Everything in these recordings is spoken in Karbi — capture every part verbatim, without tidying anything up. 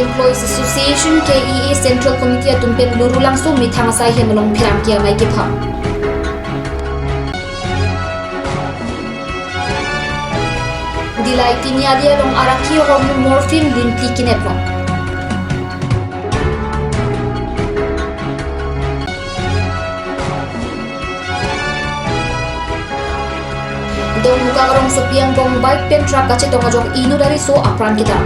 Employees Association, K E A Central Committee atum pen Lurulangso methang asai hem along pherangke amei kephang. Dillai Tiniali along arakhi ahormu morphine limpi kinep long. Dongmukak rongsopi angbong bike pen truck kachetong ajok inut ariso apran kedam.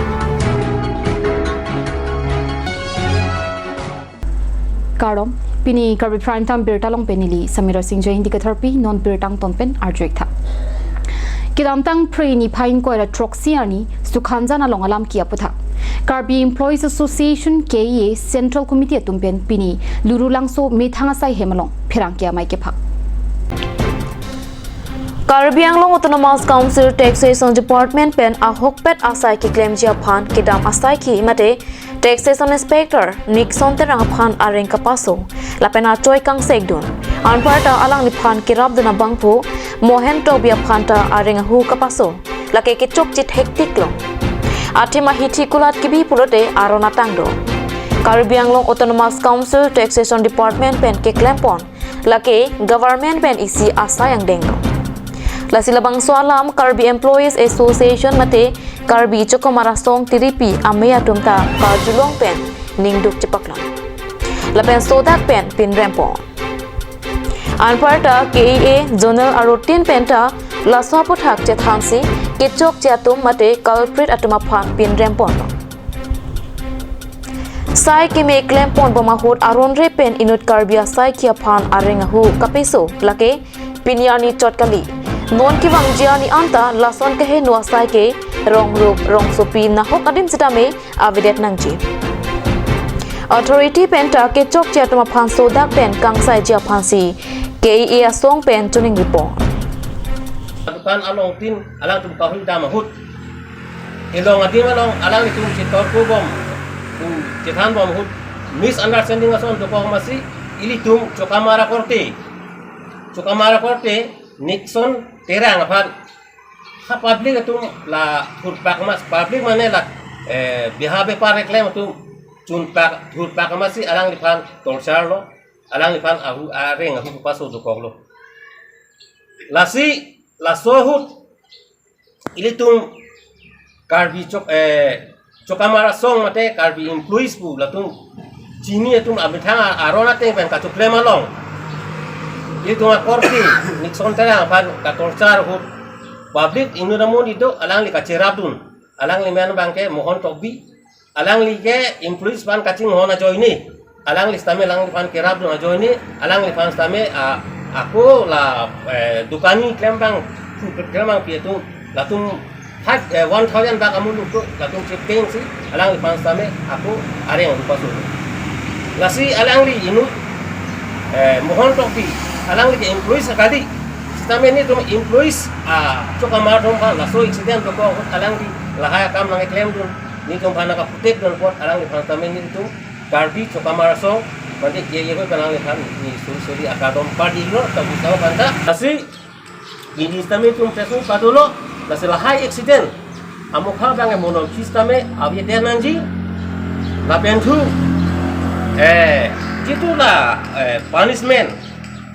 Kardom, pini Karbi Prime Time birta along pen neli Samira Singh Jain dei ketherpi, non birta angton pen arju-ik tha. Kedamtang Phre niphai ingkoi ra throksi arni Sukhanjan along alam ke-ap aputhak Karbi Employees Association, K E A Central Committee atum pen pini Lurulangso methang asai hem along pherangke amei kephang. Karbi Anglong Autonomous Council Taxation Department pen ahokpet asai keklemji aphan kedam asai ke mate Taxation Inspector Nixon Terang aphan areng kapaso lapen achoi kangsekdun. Anparta alangliphan kerapdun abangphu Mohen Tokbi aphan ta areng ahu kapaso, lake kechokche thektik long. Athema hithi kulat kebi pulote aron atang do. Karbi Anglong Autonomous Council Taxation Department pen keklempon lake government pen isi asai angdeng lo. Lasi labangso alam Karbi Employees Association mate Karbi Chokomar Asong tiripi amei atum ta karjulong pen ningduk chepaklang. Lapen sodak pen pinrempon. Anparta K E A Zonal arutin pen ta laso aputhak chethansi kechokche atum mate culprit atum aphan pinrempon lo. Sai keme klempon bom ahut aron re pen inut Karbi asai ke aphan areng ahu kapeso lake pini arni chot kali. Non kevangji arni anta lason keheno asai ke rongrup rongsopi nahok adim sitame avedet nangji. Authority pen ta kechokche atum aphan sodak pen kangsaiji aphansi K E A asong pen choningri pon. Dukan alongtin alangtum kahundam ahut, elong adim along alanglitum chetorko bom, um, chethan bom ahut, misunderstanding ason dokok amatsi ilitum Chokamar akorte, Chokamar akorte Nixon Terang aphan ha public atum la thurpak mas, public mane la, eh, biha bepar keklem atum chunpak thurpak amatsi alangliphan torchar lo, alangliphan ahu areng ahu paso dokok lo. Lasi laso ahut ilitum Karbi Chok, eh, Chokamar Asong mate Karbi employees pu latum chini atum amethang aron ateng pen kachoklem along ilitum akorte Nixon Terang aphan katorchar ahut public inut amonit do, alangli kacherapdun, alangli men abangke Mohen Tokbi, alangli ke employees aphan kachinghon ajoine, alangli sitame alangliphan kerapdun ajoine, alangliphan sitame, ah, ako la, eh, dukani klembang, klembang pi atum, latum five, eh, one thousand bak amuluk do, latum chepengsi alangliphan sitame ako areng ahu paso. Lasi alangli inut, eh, Mohen Tokbi, alangli ke employees akali, sitame netum employees, ah, Chokamar atum aphan laso incident dokok ahut alangli lahai akam nangkeklemdun, netum aphan nangkaprotectdun apot alangliphan sitame netum Karbi Chokamar Asong mate K E A ahoi pen alangliphan ni suri suri akardom padi lo, ta bisa aphan ta. Lasi pini sitame itum press meet padolo, lasi lahai accident amokha abang monom sitame avedet nangji, lapen thu, eh, jitu la, eh, punishment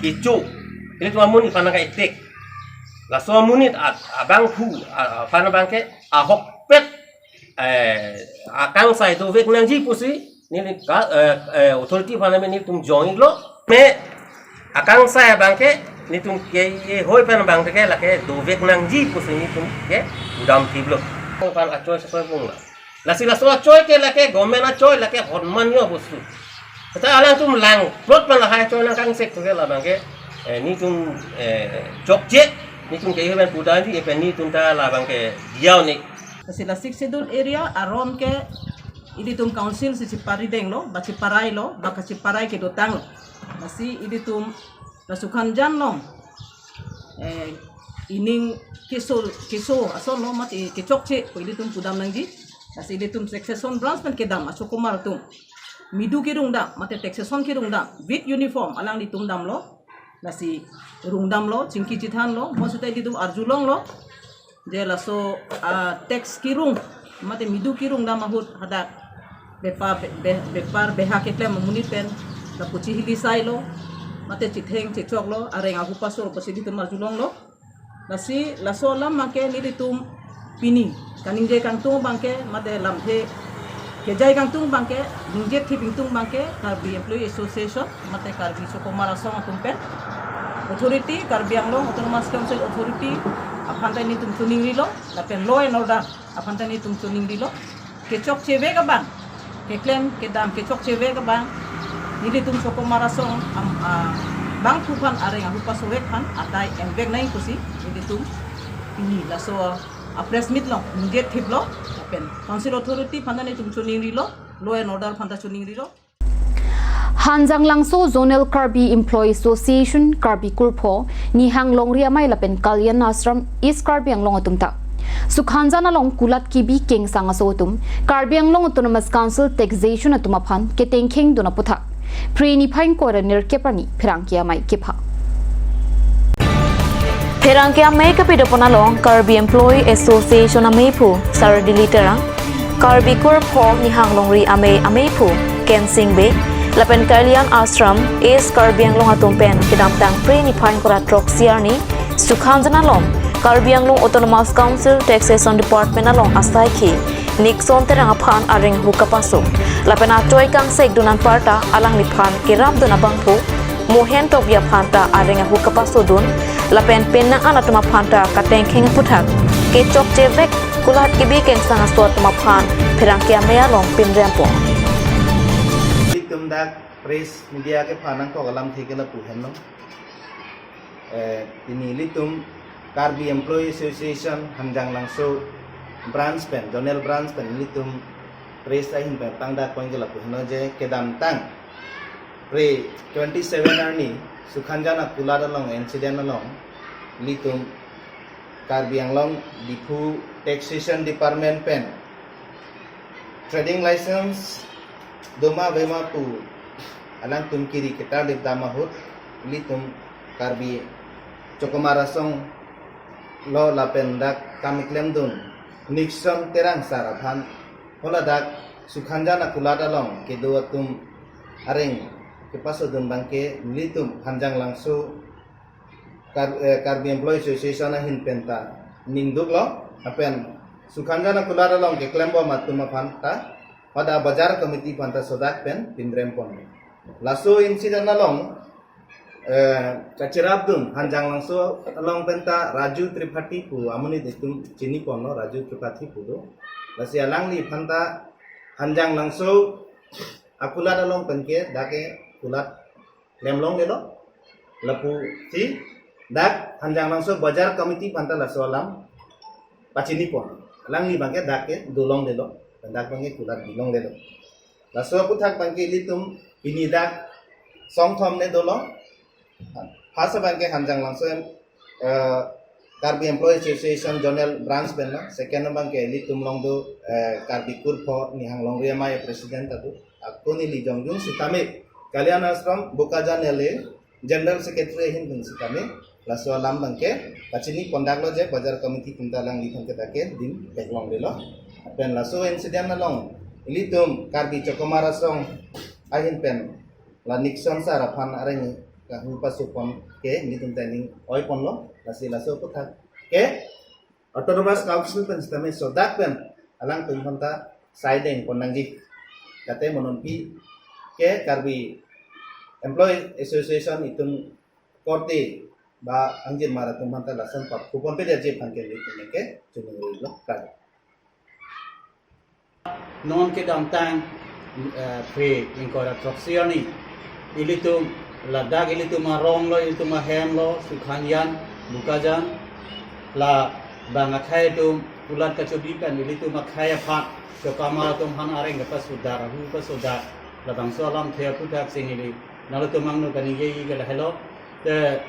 kecho, ilitum amonit aphan nangka-attack, laso amonit at-, abangphu, a-, aphan abangke ahokpet, eh, akangsai dovek nangji pusi neli ka, eh, eh, authority aphan nelitum jong-iklo. Me akangsai abangke netum K E A ahoi pen abangke lake dovek nangji pusi netum ke damtiplo. Aphan achoi sasoi pungla. Lasi laso achoi ke lake government achoi, lake honmanyo bostu. Kata alangtum langplot pen lahai achoi nangkangsek ke labangke, eh, netum, eh, chokche, netum K E A ahoi pen pudamji, eh, pen netum ta labangke diya un-e. Lasi la Sixth Schedule area aron ke ilitum council si cheparidenglo, ba cheparailo, ba kacheparai kedotanglo. Lasi ilitum la Sukhanjan along, eh, ining keso, keso asonlo mate kechokche pu ilitum pudam nangji. Lasi ilitum taxation branch pen kedam achokomar atum, midu kerungdam mate taxation kerungdam with uniform alanglitum damlo. Lasi rungdamlo, chingki chethanlo, mo seta ilitum arjulonglo. Je laso, ah, tax kerung mate midu kerungdam ahut hadak bepa be, be, bepar beha keklem amonit pen lapu chihili sailo, mate chitheng chechoklo, areng ahu paso pusi ilitum arjulonglo. Lasi laso alam abangke nelitum pini kaningje kangtung abangke, mate lamthe kejai kangtung abangke, ningje thip ingtung abangke Karbi Employee Association mate Karbi Chokomar Asong atum pen authority, Karbi Anglong Autonomous Council authority aphan ta nelitum choningrilo, lapen law and order aphan ta nelitum choningrilo. Kechokche vek abang, keklem kedam kechokche vek abang, nelitum Chokomar Asong am, a, bangphu aphan areng ahu paso vek aphan adai envek nangji pusi nelitum pini laso a press meet along ningje thiplo, lapen council authority aphan ta nelitum choningrilo, law and order aphan ta choningrilo. Hanjanglangso Zonal Karbi Employee Association, Karbi Kurpho, Nihang Longri Amei lapen Kalyan Ashram, East Karbi Anglong atum ta Sukhanjan along kulat kebi kengsang aso atum Karbi Anglong Autonomous Council taxation atum aphan ketengkheng dun aputhak Phre niphai ingkoi ra nerkep arni pherangke amei kepha. Pherangke amei kapadopon along Karbi Employee Association ameiphu Sar Dili Terang, Karbi Kurpho Nihang Longri Amei ameiphu Kensing Bey, lapen Kalyan Ashram, East Karbi Anglong atum pen kedamtang Phre niphai ingkoi ra throksi arni Sukhanjan along Karbi Anglong Autonomous Council Taxation Department along asaikhi Nixon Terang aphan areng ahu kapaso, lapen achoi kangsek dun anparta alangliphan kerap dun abangphu Mohen Tokbi aphan ta areng ahu kapaso dun, lapen penang an atum aphan ta katengkheng aputhak kechokche vek kulat kebi kengsang aso atum aphan pherangke amei along pinrem pon. Ilitum dak press media kepha nangkok alamthe ke lapu henlo. Eh, pini ilitum Karbi Employee Association Hanjanglangso branch pen, zonal branch pen ilitum press ahin pen tangda point ke lapu henlo je kedamtang Phre twenty-seven arni Sukhanjan akulat along incident along ilitum Karbi Anglong Diphu Taxation Department pen trading license doma avema pu alangtum kiri ketar dip dam ahut ilitum Karbi Chokomar Asong lo lapen dak kam keklem dun Nixon Terang sar aphan holadak Sukhanjan akulat along kedo atum areng kepaso dun abangke ilitum Hanjanglangso Kar, eh, Karbi Employee Association ahin pen ta ningduklo, lapen Sukhanjan akulat along keklembom atum aphan ta pada Bazar Committee aphan ta sodak pen pinrem pon. Laso incident along, eh, kachirap dun Hanjanglangso along pen ta Raju Tripathi pu amonit itum chini ponlo, Raju Tripathi pu do. Lasi alangliphan ta Hanjanglangso akulat along pen ke dak ke kulat klemlongdelo. Lapusi dak Hanjanglangso Bazar Committee aphan ta laso alam pachini pon. Alangli abangke dak ke dolongdelo, dak abangke kulat bilongdelo. Laso aputhak abangke ilitum pini dak songthom ne dolo. First abangke Hanjanglangso, eh, Karbi Employee Association Zonal Branch pen lo. Second abangke ilitum along do, eh, Karbi Kurpho Nihang Longri Amei President ta do. Ako neli jongjung sitame Kalyan Ashram Bokajan L A General Secretary ahin pen sitame laso alam abangke pachini pondaklo je Bazar Committee atum ta alangliphan ke dak ke dim peklongdelo. Lapen laso incident along ilitum Karbi Chokomar Asong ahin pen la Nixon sar aphan areng ahu paso pon ke ilitum ta ning oi ponlo. Lasi laso aputhak ke Autonomous Council pen sitame sodak pen alangtum aphan ta saideng pon nangji. Kate mo nonpi ke Karbi Employee Association itum korte ba angjirmar atum aphan ta lason pap kupon pe derje aphan ke ilitum ke chunung lo kali. Non kedamtang, eh, Phre ingkoi ra throksi arni ilitum ladak ilitum arong lo, ilitum ahem lo, Sukhanjan, Bokajan, labang akhei atum kulat kachobi pen ilitum akhei aphan, Chokomar atum aphan areng kepasodak, ahu pasodak, labangso alamthe aputhak si neli nanglitum angno kaningje ke lahelo. Te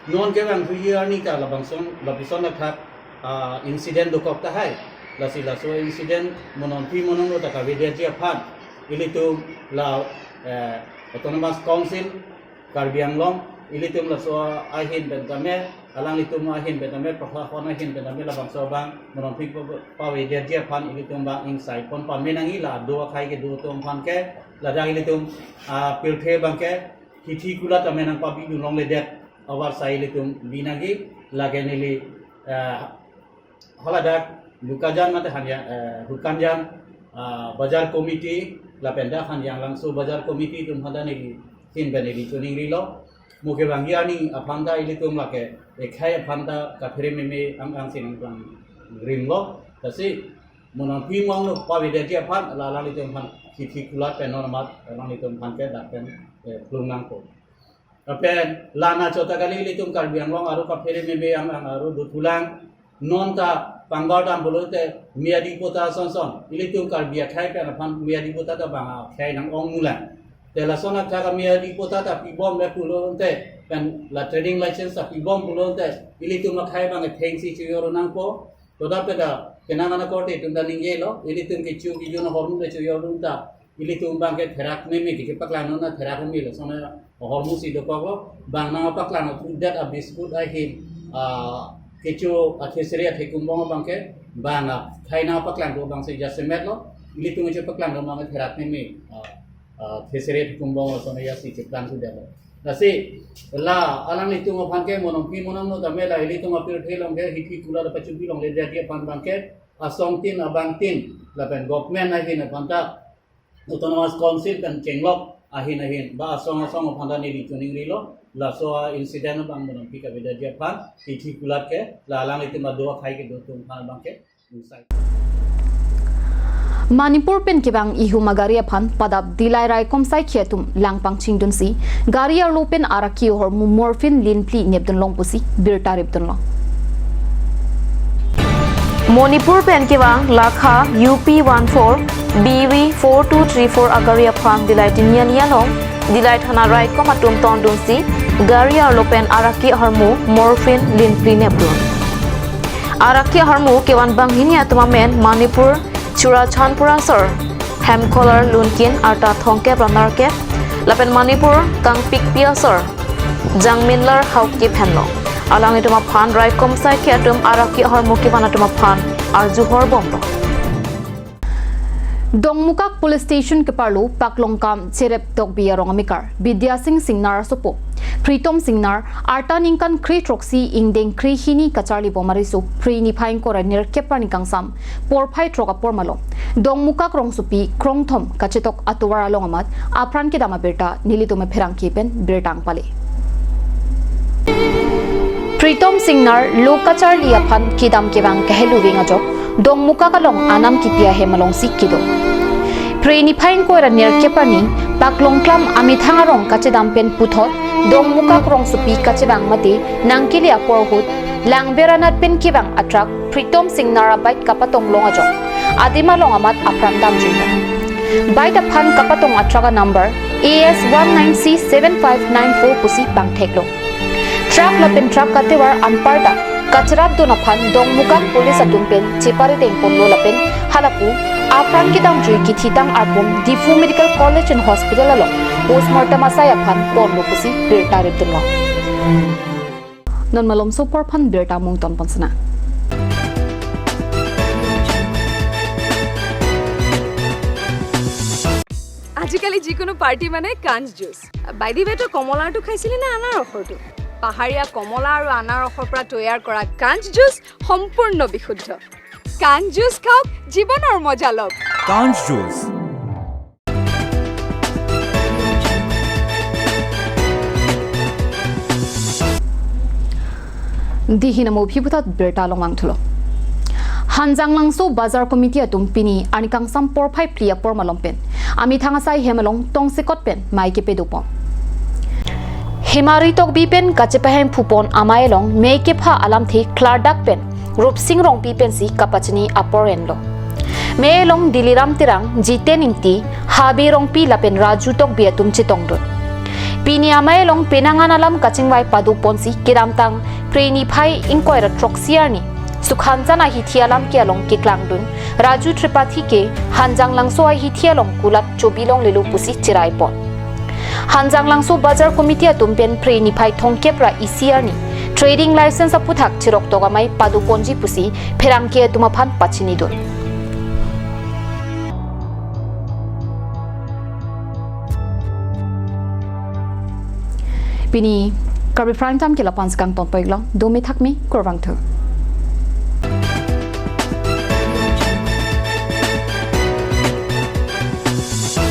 non kevang thu year ni ta labangson, labangson athak, ah, incident dokok tahai. Lasi laso incident mo nonpi mo nonlo ta kavedet ji aphan ilitum la, eh, Autonomous Council Karbi Anglong ilitum laso ahin pen tame Alanglitum ahin pen tame, proshashon ahin pen tame labangso abang monopi pa-, pavedetji aphan ilitum abang ingsai pon pame nangji, la do akhai kedo atum aphan ke, ladak ilitum, ah, pirthe abang ke hithi kulat tame nangpabidun longledet avarsai ilitum bi nangji, lake neli, ah, haladak Bokajan mate Hanjang, eh, Bokajan, ah, Bazar Committee, lapen dak Hanjang Langso Bazar Committee atum aphan ta neli ahin pen neli choningrilo. Mo kevangji arni aphan ta ilitum lake ekhai aphan ta kaphere meme ang angsi nangpangrimlo. Lasi monopi mong lo pavedetji aphan, la alanglitum aphan hithi kulat pen non amat alanglitum aphan ke dak pen, eh, plung nangpo. Lapen la anchot ta kali, ilitum Karbi Anglong aro kaphere meme ang ang aro dothulang. Non ta pangbar dam pulote miyadi patta ason son, ilitum Karbi akhai pen aphan miyadi patta ta bang akhai nang-ong mulang. Te lason athak miyadi patta ta pibomle pulote, pen la trading license ta pibom pulote, ilitum akhai abang thengsi chojor nangpo. To dak pen ta kenang ana korte atum ta ningjelo, ilitum kecho kejun ahormu le chojordun ta ilitum abang ke therak meme, kepaklang non ta therak meme lo, lason ahormu si dokoklo, bang nangpaklang through that a-biscuit ahin, ah, kecho athesere athekumbong abang ke, bang akhai nangpaklang do abang si jasemet lo, ilitum kecho paklang do abang ke therak meme, ah, ah, athesere athekumbong lason ya si cheplang through that lo. Lasi la alanglitum aphan ke monopi monong lo tame la ilitum apirthe along ke hithi kulat pachobi longledetji aphan abang ke asong tin abang tin, lapen government ahin aphan ta Autonomous Council pen chenglok ahin ahin ba asong asong aphan ta neli choningrilo, laso a-incident abang monopi kavedetji aphan hithi kulat ke, la alanglitum ado akhai kedo atum aphan abang ke usai. Manipur pen kevang ihum agari aphan padap Dillai raikom saikhi atum lang pangchingdunsi gari arlo pen arak ke-ahormu morphine lin phli nepdun long pusi birta ripdunlo. Manipur pen kevang Lakha U P one four B V four two three four agari aphan Dillai Tiniali along Dillai thana raikom atum tongdunsi gari arlo pen arak ke-ahormu morphine lin phli nepdun. Arak ke-ahormu kevan banghini atum amen Manipur Churachandpur asor Hemkholar Lunkin arta thomkep ra nerkep, lapen Manipur Kangpikpi asor Jangminlar Haokip henlo. Alanglitum aphan raikom saikhi atum arak ke-ahormu kevan atum aphan arjuhor bomlo. Dongmukak Police Station keparlo Paklongkam Cherep Tokbi arong amekar Bidya Singh Singnar asopo Pritom Singnar arta ningkan kre throksi ingdeng kre hini kacharli bom ariso Phre niphai ingkoi ra nerkep arni kangsam porphai throk apor malom Dongmukak rongsopi krongthom kachetok atovar along amat apran kedam abirta nelitum apherangke pen birta nangpale. Pritom Singnar lo kacharli aphan kedam kevang kaheluving ajok Dongmukak along anam kipi ahem alongsi kedo. Phre niphai ingkoi ra nerkep arni Paklongklam amethang arong kachedam pen puthot Dongmukak rongsopi kachevang mate nangkele apor ahut Langber anat pen kevang atruck Pritom Singnar abike kapatong long ajok adim along amat apran damjui. Bike aphan kapatong atruck anumber A S one nine C seven five nine four pusi bang theklo. Truck lapen truck katovar anparta kacharapdun aphan Dongmukak police atum pen cheparideng ponlo lapen halapu apran kedamjui kithitang arpum Diphu Medical College and Hospital along postmortem asai aphan ponlo pusi birta ripdunlo. Non malomso apor aphan birta mungton ponsina. আজিকালি যিকোনো পাৰ্টি মানে কাঞ্চ juice. By the ৱে, তই কমলাৰটো খাইছিলি নে আনাৰসৰটো? পাহাৰীয়া কমলা আৰু আনাৰসৰ পৰা তৈয়াৰ কৰা কাঞ্চ জুচ সম্পূৰ্ণ বিশুদ্ধ। কাঞ্চ জুচ খাওক, জীৱনৰ মজা লওক। কাঞ্চ juice. Dei hini mo aphi puthot birta along vangthulo. Hanjanglangso Bazar Committee atum pini arni kangsam porphai phli apor malom pen amethang asai hem along tongsekot pen mei kepedo pon. Hemari Tokbi pen kachepahemphupon amei along mei kepha alamthe klardak pen Rupsing Rongpi pensi kapachini apor enlo. Mei along Diliram Terang, Jiten Ingti, Habe Rongpi lapen Raju Tokbi atum chetongdun. Pini amei along penang an alam kachingvai padoponsi kedamtang Phre niphai ingkoi ra throksi arni Sukhanjan ahithi alam ke along keklangdun Raju Tripathi ke Hanjanglangso ahithi along kulat chobi longlelo pusi cheraipon. Hanjanglangso Bazar Committee atum pen Phre niphai thomkep ra isi arni trading license aputhak chiroktok amei padoponji pusi pherangke atum aphan pachinidun. Pini Karbi Prime Time ke la-an si kangton pon-iklo, dome thakme, kurvangthu.